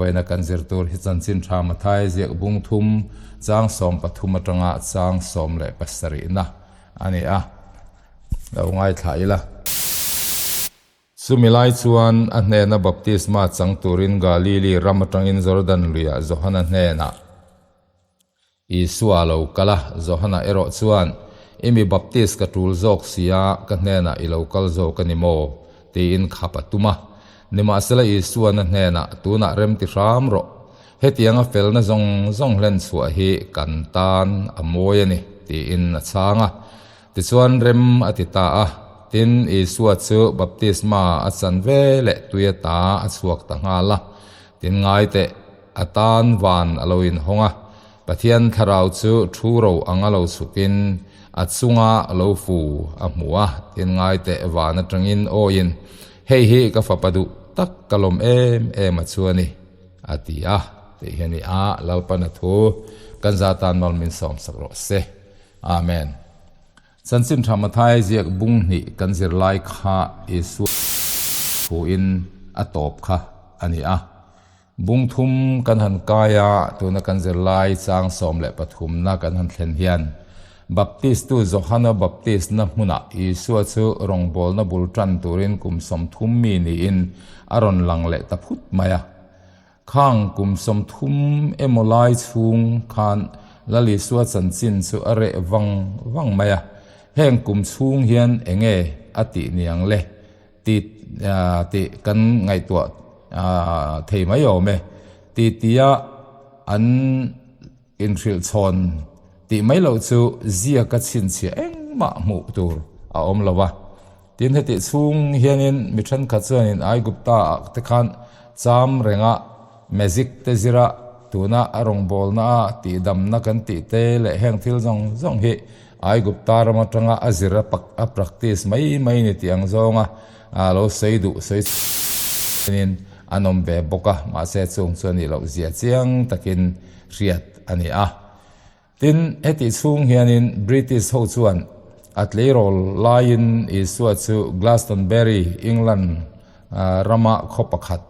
Vawiina kan zir tur hi chanchin tha Mathai ziak bung thum chang 13 atanga chang 17na a ni a, lo ngaithla ila. Chumi lai chuan a hnena baptisma chang turin Galili ram atangin Jordan luiah Johana hnenah Isua a lo kal a, Johana erawh chuan, I mi baptis ka tul zawk sia, ka hnenah i lo kal zawk a ni maw? tiin khap a tum a. Nimahsela Isuan a hnenah, Tunah rem ti hram rawh. Hetianga felna zawng zawng hlen chhuah hi kan tan a mawi a ni, tiin a chhang a. Tichuan rem a ti ta a. Tin, Isua chu baptisma a chan ve leh tui ata a chhuak ta nghal a. Tin ngai teh. A tan van a lo inhawng a, Pathian thlarau chu thu ro anga lo chhukin a chunga lo fu a hmu a, tin ngai teh van atangin awiin, Hei hi ka fapa duh tak ka lawm em em a chu a ni, a ti a, tih hi a ni a, Lalpana thu kan za tan mal min sawmsak rawh se. Amen. Chanchin tha Mathai ziak bung hnih kan zir lai kha Isua thuin a tawp kha a ni a. Bung thum kan han kai a, tuna kan zirlai chang 13 na kan han thlen hian Baptistu Johana Baptist-na hmunah Isua chu rawngbawlna bul tan turin kum 30 mi niin a rawn lang leh ta phut mai a. Khang kum 30 emaw lai chhung khan Lal Isua chanchin chu a reh vang vang mai a. Heng kum chhung hian enge a tih niang le? Ti tih kan ngaihtuah thei mai awm e. Ti tia an inhrilh chhawn tih mai loh chu ziaka chhinchhiah engmah hmuh tur a awm lo va. Tin hetih chhung hianin mi thenkhat chuanin Aigupta ah te khan cham renga magic te zira tuna a rawngbawlna a tihdamna kan tih te leh heng thil zawng zawng hi Aigupta ram atanga a zir a a practice mai mai ni tih ang zawnga lo sawi duh sawi in an awm ve bawk a, mahse chung chu a nih loh zia chiang takin hriat a ni a. Tin, hetih chhung hianin British ho chuan a tleirawl laiin Isua chu Glastonbury, England rama khaw pakhat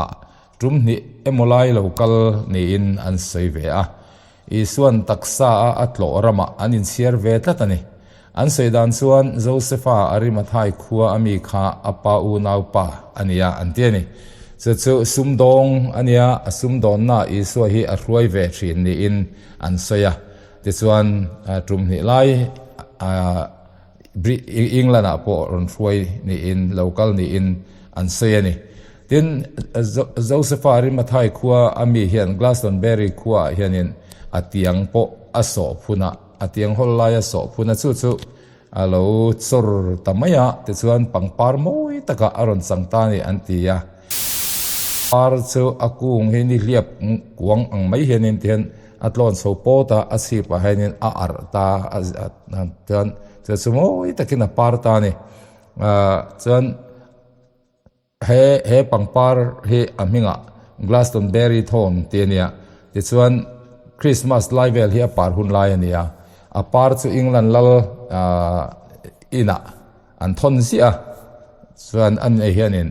ah tum hnih emaw lai lo kal niin an sawi ve a. Isuan taksa a a tlawh ramah an inchhiar ve tlat a ni. An sawi dan chuan Josefa Arimathai khua a mi kha a pa unau pa a nia an ti a ni. Chu chu sumdawng a nia, a sumdawnnaah Isua hi a hruai ve thin niin an sawi a. Tichuan tum hnih lai England-ah pawh rawn hruai niin, lo kal niin an sawi a ni. Tin, Josefa Arimathai khua a mi hian Glastonbury khuaah hianin a tiang pawh a sawh phun a, a tiang hawl lai a sawh phun a, chu chu a lo chawr ta mai a, tichuan pangpar mawi takah a rawn chang ta a ni an ti a. Par chu a kung hi nihliap kuang ang mai hianin tihian a tlawn chho pawt a, a chhipah hianin a arh ta a chuan chu chu mawi takin a par ta a ni. Chuan he he pangpar hi a hmingah Glastonbury Thorn tih a ni a, tichuan Christmas lai vel hi a par hun lai a ni a, a par chu England lal inah an thawn ziah a, chuan a ni hianin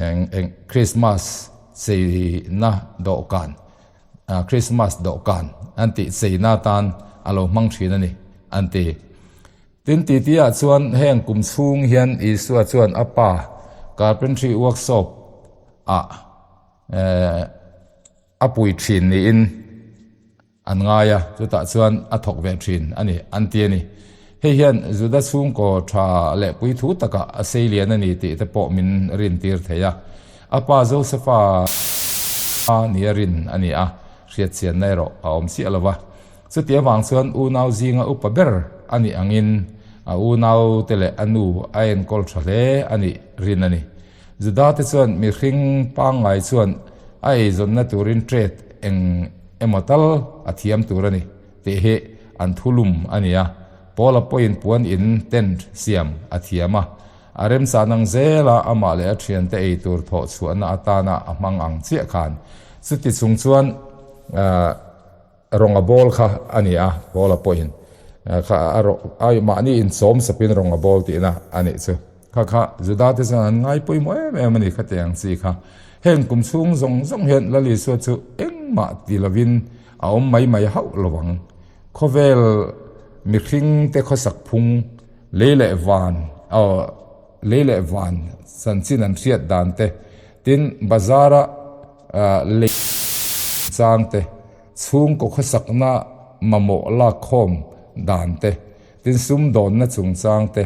eng eng Christmas cheina dawhkan Christmas dawhkan an tih cheina atan a lo hmang thin a ni an ti. Tin titi ah chuan heng kum chhung hian Isua chuan a pa carpentry workshop ah a pui thin niin an ngai a, chutah chuan a thawk ve thin a ni an ti a ni. Hei hian Juda chhungkaw tha leh puithu takah a sei lian a ni tih te pawh min rintir thei a. A pa Josefa nia rin a ni a, hriatchianna erawh a awm chiah lo va. Chuti avang chuan unau zinga upa ber a nih angin a unaute leh a nu a enkawl tha hle a nih rin a ni. Juda te chuan mihring pangngai chuan a eizawnna turin trade eng emaw tal a thiam tur a ni tih hi an thulum a ni a. Paula pawhin puan in tent siam a thiam a, a remchan ang zela amah leh a thiante ei tur thawh chhuahna atana a hmang ang chiah khan chuti chung chuan Rawnga bawl kha a ni a, Paula pawhin kha a ai mahni inchawm sapin rawnga bawl tihna a nih chu. Kha kha Juda te chuan an ngai pawimawh em em a ni khatiang chi kha. Heng kum chhung zawng zawng hian Lal Isua chu engmah ti lovin a awm mai mai hauh lo ang. Khawvel mihring te khawsak phung lei leh van aw lei leh van chanchin an hriat dan te, tin bazara lei chang te, chhungkaw khawsakna mamawh lakkhawm dan te, tin sumdawnna chungchang te,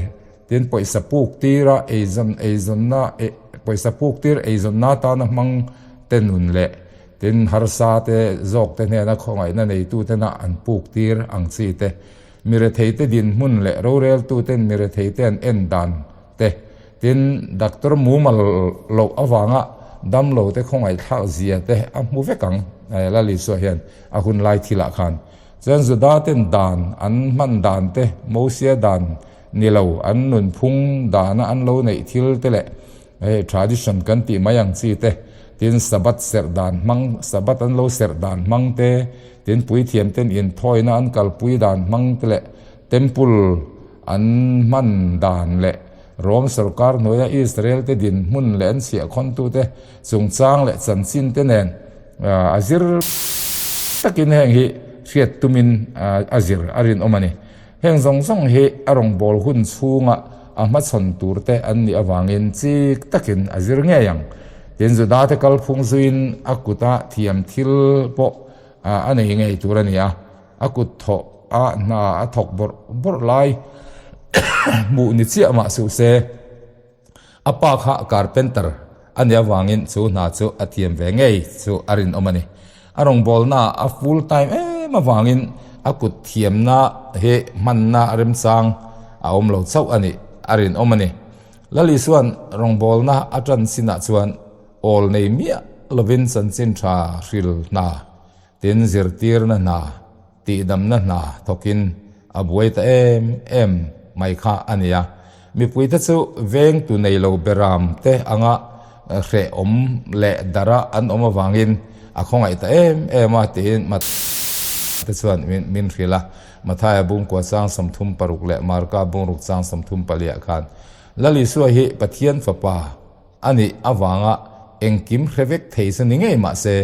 tin pawisa puk tira eizawn eizawnna pawisa puk tir eizawnna atana hmang te nun leh tin harsa te zawk te hnena khawngaihna neitu tena an puk tir ang chi te, mirethei te dinhmun leh roreltu ten mirethei te an en dan te, tin doctor mumal loh avanga damlo te khawngaihthlak zia te a hmu vek ang Lal Isua hian a hun lai thilah khan. Chuan Juda ten dan an hman dan te, Mosia dan ni lo an nunphung dana an lo neih thil te leh hei tradition kan tih mai ang chi te, tin Sabbath serh dan hmang, Sabbath an lo serh dan hmang te, tin puithiam ten inthawina an kalpui dan hmang te leh Temple an hman dan leh Rom sorkar hnuaia Israel te dinhmun leh an chhiahkhawntute chungchang leh chanchin te nen a zir takin heng hi hriat tumin a zir a rinawm a ni. Heng zawng zawng hi a rawngbâwl hun chhunga a hmachhawn tur te an nih avangin chik takin a zir ngei ang. Tin, Judate kalphung zuiin a kuta thiam thil pawh a nei ngei tur a ni a. A kut thawh a hna a thawk bawrh bawrh lai hmuh ni chiah mah suh se, a pa kha carpenter a nih avangin chu hna chu a thiam ve ngei chu a rinawm a ni. A rawngbawlna a full time em avangin a kut thiamna hi hmanna remchang a awm lo chauh a nih a rinawm a ni. Lal Isua'n rawngbawlna a tan chinah chuan awl nei miah lovin chanchin tha hril hna Tin, zirtirna hna, tihdamna hna thawkin a buai ta em em mai kha a ni a. Mipuite chu vengtu nei lo beram te anga hrehawm leh dara an awm avangin a khawngaih ta em em a tiin Mathaia te chuan min hrilh a. Mathaia bungkua chang 36 leh Marka bungruk chang 34 khan Lal Isua hi Pathian Fapa a nih avanga engkim hre vek thei chu ni ngei mah se,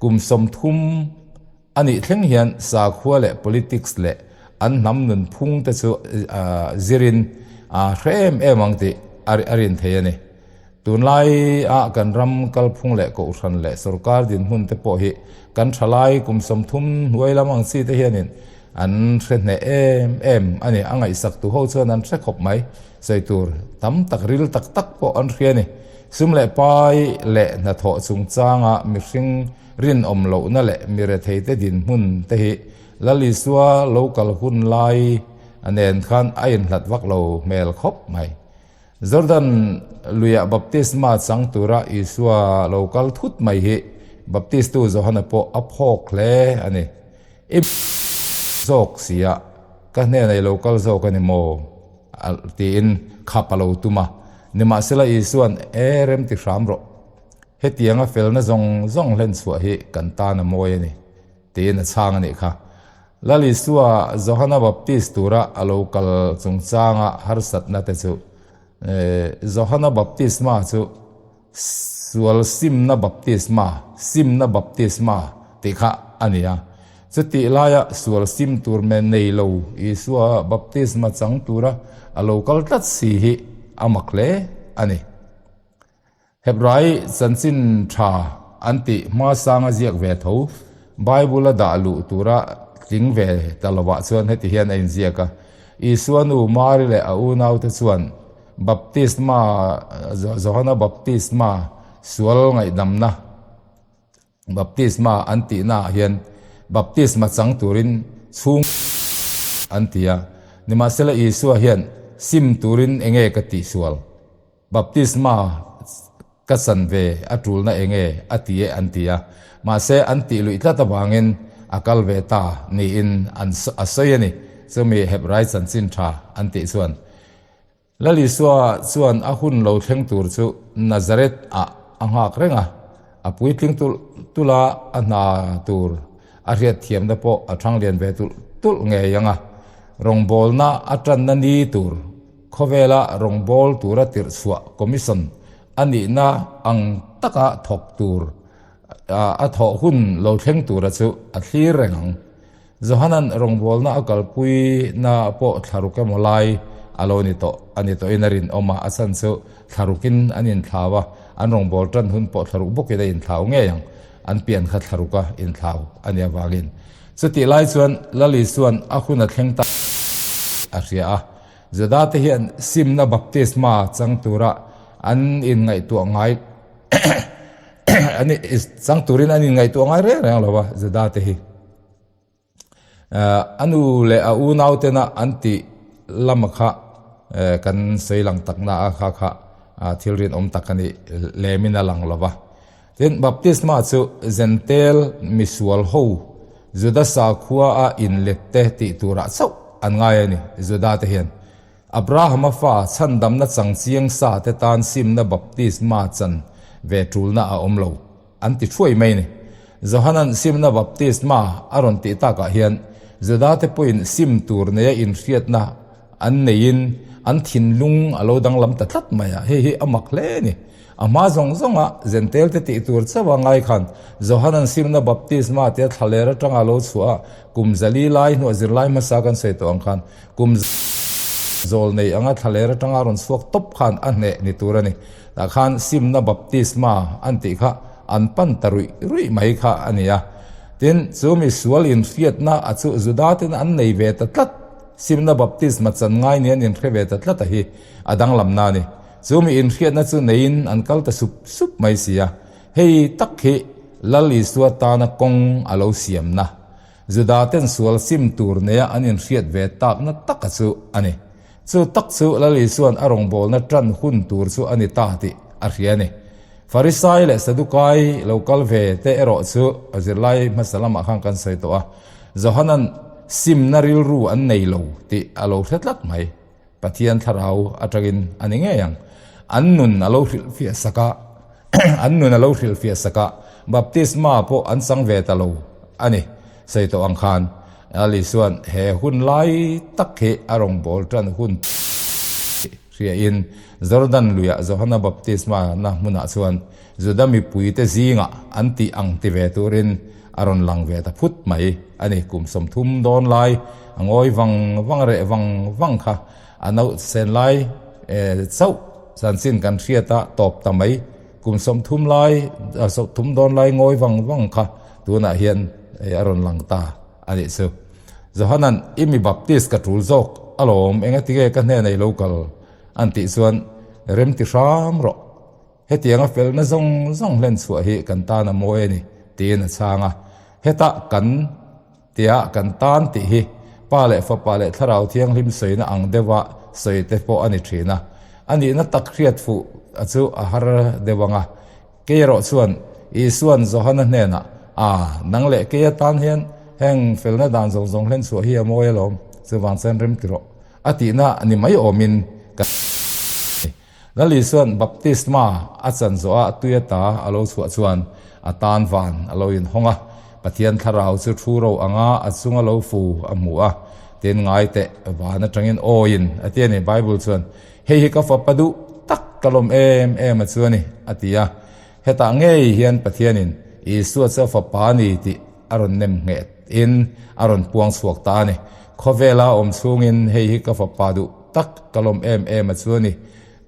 kum 30 a nih thleng hian sakhua leh politics leh an hnam nunphung te chu zirin a hre em em ang tih a rin thei a ni. Tunlai ah kan ram kalphung leh kohhran leh sorkar dinhmun te pawh hi kan thalai kum 30 hnuai lam ang chi te hianin an hre hneh em em a ni. A ngaihsak tu ho chuan an hre khawp mai. Sawi tur tam tak ril tak tak pawh an hria a ni. Sum leh pai leh hnathawh chungchanga mihring rinawm lohna leh mi retheite dinhmun te hi Lal Isua lo kal hun lai nen khan a inhlat vak lo hmel khawp mai. Jordan luiah baptisma chang tura Isua lo kal thut mai hi Baptistu Johana pawh a phawk hle a ni. I zawk sia, ka hnenah i lo kal zawk a ni maw? Tiin khap a lo tum a. Nimahsela Isua'n, E rem ti hram rawh. Hetianga felna zawng zawng hlen chhuah hi kan tan a mawi a ni, tiin a chhang a nih kha. Lal Isua Johana Baptist tura a lo kal chungchanga harsatna te chu, Johana Baptisma chu Sual simna baptisma, simna baptisma tih kha a ni a. Chutih laia sual sim tur men nei lo Isua baptisma chang tura a lo kal tlat si hi a mak hle a ni. Hebrai chanchin tha an tih hmasanga ziak ve tho Bible a dah luh tura tling ve ta lovah chuan heti hian a inziak a, Isua nu Mari leh a unaute chuan Baptisma, Johana baptisma, sual ngaihdamna baptisma an tihnaah hian baptisma chang turin chhung an ti a. Nimahsela Isua hian sim turin enge ka tihsual? Baptisma ka chan ve a tulna enge a ti e an ti a. Mahse an tih luih tlat avangin a kal ve ta niin an a sawi a ni. Chumi Hebrai chanchin tha an tih chuan Lal Isua chuan a hun lo thleng tur chu Nazareth ah a nghak reng a, a puitling tulh tulh a, a hna tur a hriatthiamna pawh a thang lian ve tulh tulh ngei ang a. Rawngbawlna a tanna ni tur khawvela rawngbâwl tura tirh chhuah commission a a nihna ang taka thawk tur a thawh hun lo thleng tura chu a thlir reng ang. Johanan rawngbawlna a kalpui na pawh thlaruk emaw lai a lo ni tawh a ni tawhin a rinawm a, a chhan chu thlarukin an inthlau a, an rawngbâwl ṭan hun pawh thlaruk bawkin a inthlau ngei ang, an pian kha thlaruka inthlau a nih avangin. Chutih lai chuan Lal Isua'n a hun a thleng ta a hria a, Juda te hian simna baptisma chang tura an inngaihtuah ngai an chang turin an inngaihtuah ngai reng reng lo a, Juda te hi. A nu leh a unau tena an tih lama kha kan sawi lang takna a kha kha thil rinawm tak a nih lemin a lang lo va. Tin, baptisma chu Zentel misual ho Juda sakhua a inlet te tih turah chauh an ngai a ni, Juda te hian. Abrahama fa chhandamna chang chiang sa te tan simna baptisma chan ve tulna a awm lo. An ti thuai mai ni. Johanan simna baptisma a rawn tih takah hian Judate pawhin sim tur neia inhriatna an neiin an thinlung a lo danglam ta tlat mai a, hei hi a mak hle a ni. A hma zawng zawnga Zentelte tih tur chauha ngai khan Johanan simna baptisma tia thlaler atanga lo chhuah a, kum zali lai hnuah zirlai hmasa kan sawi tawh ang khan kum zawl nei anga thlaler atanga rawn chhuak tawp khan a hneh ni tur a ni. Tah khan simna baptisma an tih kha an pan ta ruih ruih mai kha a ni a. Tin, chu mi sual inhriatna a chu Juda ten an nei ve ta tlat, simna baptisma chan ngai ni an inhre ve ta tlat a hi a danglamna a ni. Chu mi inhriatna chu neiin an kal ta sup sup mai si a. Hei tak hi Lal Isua tana kawng a lo siamna, Juda ten sual sim tur neia an inhriat ve takna taka chu a ni. Chu tak chu Lal Isua'n a rawngbawlna ṭan hun tur chu a ni ta tih a hria a ni. Farisai leh Sadukai lo kal ve te erawh chu a zirlai hmasa lamah khan kan sawi tawh a, Johana'n simna rilru an nei lo tih a lo hre tlat mai. Pathian thlarau aṭangin a ni ngei ang. An nun a lo hrilhfiah sak a, an nun a lo hrilhfiah sak a, baptisma pawh an chang ve ta lo a ni. Sawi tawh ang khan Ali chuan he hun lai tak hi a rawngbâwl ṭan hun hriain Jordan luiah Johana baptisma na hmunah chuan Juda mipuite zingah an tih ang ti ve turin a rawn lang ve ta phut mai a ni. Kum 30 dawn lai a ngawi vang vang reh vang vang kha a nauh sen lai chauh chanchin kan hriat a tawp ta mai. Kum 30 lai, 30 dawn lai ngawi vang vang kha tunah hian a rawn lang ta a nih chu. Johanan, I mi Baptist ka tul zawk alawm, engatinge ka hnenah i lo kal? an tih chuan, Rem ti hram rawh, hetianga felna zawng zawng hlen chhuah hi kan tan a mawi a ni, tiin a chhang a. Hetah kan tia kan tan tih hi Pa leh Fapa leh Thlarau Thianghlim sawina ang deuha sawi te pawh a ni thin a. A nihna tak hriat fuh a chu a har deuh ang a. Kei erawh chuan Isua'n Johana hnenah, A, nang leh kei atan hian heng felna dan zawng zawng hlen chhuah hi a mawi alawm, chuvang chuan rem ti rawh, a tihna ni mai awmin ka ni. Lal Isua'n baptisma a chan zawh a tui ata a lo chhuah chuan a tan van a lo inhawng a, Pathian thlarau chu thu ro anga a chunga lo fu a hmu a, tin ngai teh van atangin awiin a ti a ni. Bible chuan, Hei hi ka fapa duh tak ka lawm em em a chu a ni, a ti a. Hetah ngei hian Pathianin Isua chu a fapa a ni tih a rawn nem nghet in a rawn puang chhuak ta a ni. Khawvela awm chhungin hei hi ka fapa duh tak ka lawm em em a chu a ni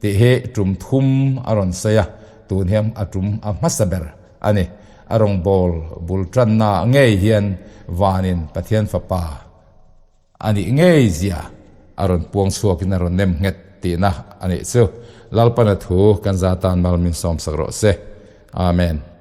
tih hi tum thum a rawn sawi a, tun hian a tum a hmasa ber a ni. A rawngbâwl bul ṭanna ngei hian vanin Pathian Fapa a nih ngei zia a rawn puang chhuakin a rawn nem nghet tihna a nih chu. Lalpana thu kan za tan mal min sawmsak rawh se. Amen.